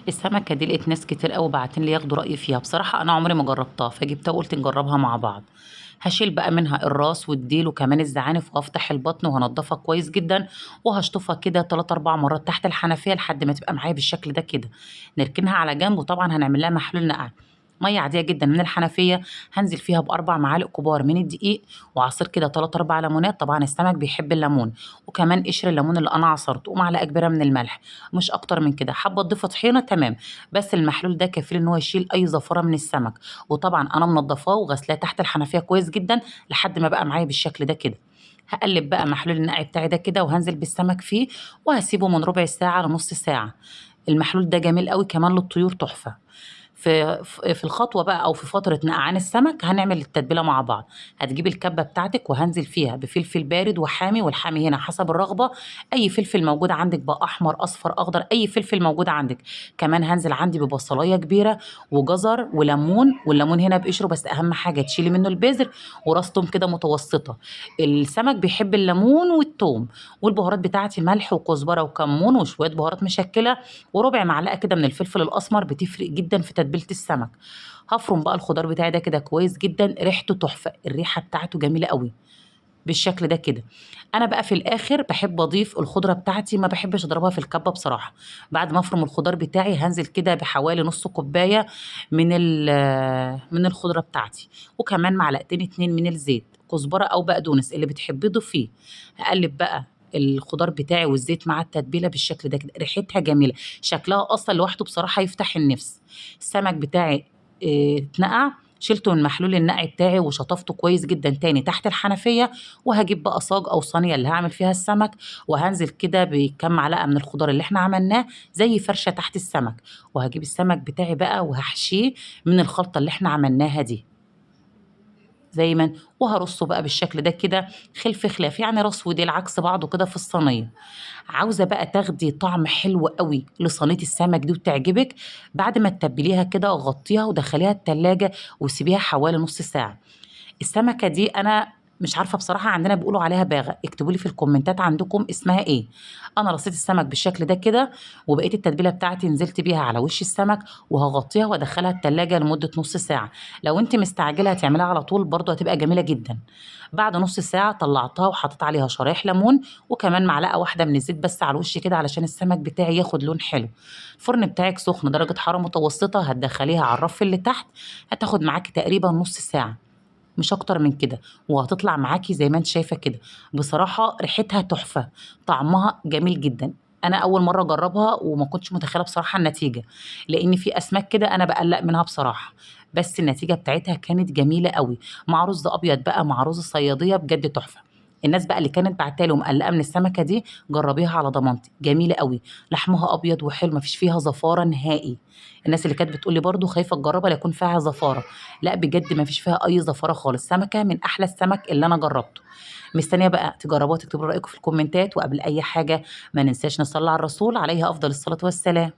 السمكة دي لقيت ناس كتير قوي باعتين لي ياخدوا رأيي فيها. بصراحة أنا عمري ما جربتها، فجبتها وقلت نجربها مع بعض. هشيل بقى منها الراس والديل وكمان الزعانف، وهفتح البطن وهنضفها كويس جدا، وهشطفها كده 3-4 مرات تحت الحنفية لحد ما تبقى معايا بالشكل ده كده. نركنها على جنب، وطبعا هنعمل لها محلول نقع مية عادية جدا من الحنفية. هنزل فيها ب4 معالق كبار من الدقيق، وعصير كده 3-4 ليمونات، طبعا السمك بيحب الليمون، وكمان قشر الليمون اللي انا عصرته، ومعلقة كبيرة من الملح، مش اكتر من كده. حابة تضيفي طحينه تمام، بس المحلول ده كفيل ان هو يشيل اي زفاره من السمك. وطبعا انا منضفاه وغسلاه تحت الحنفية كويس جدا لحد ما بقى معايا بالشكل ده كده. هقلب بقى محلول النقع بتاعي ده كده، وهنزل بالسمك فيه، وهسيبه من ربع ساعة لنص ساعة. المحلول ده جميل قوي كمان للطيور، تحفة. في الخطوة بقى أو في فترة نقعان السمك هنعمل التتبيلة مع بعض. هتجيبي الكبة بتاعتك وهنزل فيها بفلفل بارد وحامي، والحامي هنا حسب الرغبة، أي فلفل موجود عندك بقى، أحمر أصفر أخضر، أي فلفل موجود عندك. كمان هنزل عندي ببصلاية كبيرة وجزر وليمون، والليمون هنا بقشره، بس أهم حاجة تشيلي منه البذر، وراس توم كده متوسطة. السمك بيحب الليمون والتوم. والبهارات بتاعتي ملح وكزبرة وكمون وشوية بهارات مشكلة، وربع معلقة كده من الفلفل الأسمر، بتفرق جدا في تتبيلة السمك. هفرم بقى الخضار بتاعي ده كده كويس جدا، ريحته تحفة، الريحة بتاعته جميلة قوي بالشكل ده كده. انا بقى في الاخر بحب اضيف الخضرة بتاعتي، ما بحبش اضربها في الكبة بصراحة. بعد ما افرم الخضار بتاعي هنزل كده بحوالي نص كوباية من الخضرة بتاعتي، وكمان معلقتين 2 من الزيت، كزبرة او بقدونس اللي بتحبيه ضيفيه. هقلب بقى الخضار بتاعي والزيت مع التتبيله بالشكل ده كده، ريحتها جميلة، شكلها اصلا لوحده بصراحة يفتح النفس. السمك بتاعي اتنقع، شلته من محلول النقع بتاعي وشطفته كويس جدا تاني تحت الحنفية، وهجيب بقى صاج او صينية اللي هعمل فيها السمك، وهنزل كده بكم معلقه من الخضار اللي احنا عملناه زي فرشه تحت السمك، وهجيب السمك بتاعي بقى وهحشيه من الخلطة اللي احنا عملناها دي زي ما، وهرصه بقى بالشكل ده كده خلف خلاف، يعني راس وديل عكس بعضه كده في الصينية. عاوزه بقى تاخدي طعم حلو قوي لصينيه السمك دي وتعجبك، بعد ما تتبليها كده غطيها ودخليها التلاجة وسيبيها حوالي نص ساعة. السمكة دي انا مش عارفه بصراحة، عندنا بيقولوا عليها باغه، اكتبوا لي في الكومنتات عندكم اسمها ايه. انا رصيت السمك بالشكل ده كده، وبقيت التتبيله بتاعتي نزلت بيها على وش السمك، وهغطيها وادخلها التلاجة لمدة نص ساعة. لو انت مستعجلة هتعمليها على طول برضو هتبقى جميلة جدا. بعد نص ساعة طلعتها وحطيت عليها شرايح ليمون، وكمان معلقه واحدة من الزيت بس على الوش كده علشان السمك بتاعي ياخد لون حلو. الفرن بتاعك سخن درجه حرارة متوسطه، هتدخليها على الرف اللي تحت، هتاخد معاكي تقريبا نص ساعة مش اكتر من كده، وهتطلع معاكي زي ما انت شايفه كده. بصراحة ريحتها تحفة، طعمها جميل جدا. انا اول مرة اجربها وما كنتش متخيله بصراحة النتيجة، لان في اسماك كده انا بقلق منها بصراحة، بس النتيجة بتاعتها كانت جميلة قوي، مع رز ابيض بقى، مع رز الصياديه، بجد تحفة. الناس بقى اللي كانت بعتالي ومقلقه من السمكة دي جربيها على ضمانتي، جميلة قوي، لحمها ابيض وحلو، مفيش فيها زفاره نهائي. الناس اللي كانت بتقولي برضو خايفة تجربها لا يكون فيها زفاره، لا بجد مفيش فيها اي زفاره خالص، سمكة من احلى السمك اللي انا جربته. مستنيه بقى تجربوها وتكتبوا رايكم في الكومنتات. وقبل اي حاجة ما ننساش نصلي على الرسول عليه افضل الصلاة والسلام.